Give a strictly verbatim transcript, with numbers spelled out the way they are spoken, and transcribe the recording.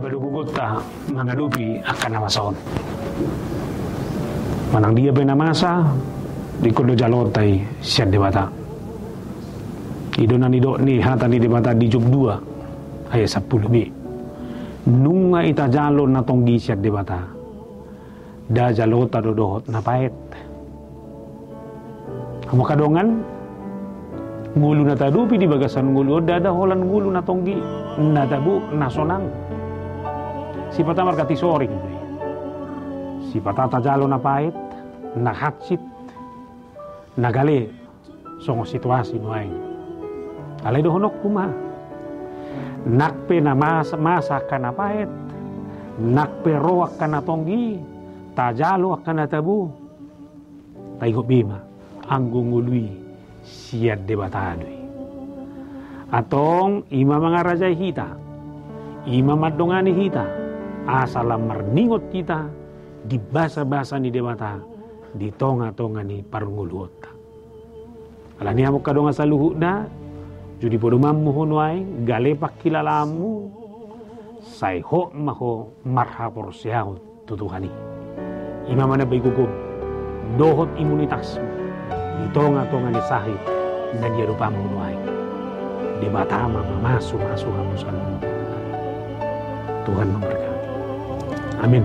Balu gogonta mangadopi angka na masa on. Manang dia pe na masa, ingkon do jaloonta i sian Debata. I do na nidok ni hata ni Debata di Job dua ayat sampulu B. Nunga i tajalo na tonggi sian Debata, nda jaloonta do dohot na paet. Hamu angka dongan, ngolu na taadopi di bagasan ngolu on ndada holan ngolu na tonggi, na tabo, na sonang. Sipata marga tisoring. Sipata tajalo na paet, na hansit, na gale songon situasi nuaeng. Alai dohononku ma, nang pe na mas-, masa angka na paet, nang pe ro angka na tonggi, tajalo angka na tabo, taingot be ma, anggo ngolu i sian Debata do i. Antong i ma mangarajai hita, i ma mandongani hita, asa lam marningot hita di basabasa ni Debata di tongatonga ni parngoluonta. Alani i hamu angka dongan saluhutna, jo di podomanmu ho nuaeng, gale pangkilalaanmu, sai hot ma ho marhaporseaon tu Tuhan i. I ma manambai gogom dohot imunitasmu di tongatonga ni sahit na niadopanmu nuaeng. Debata ma mamasumasu hamu saluhutna. Tuhan memberkati. Amin.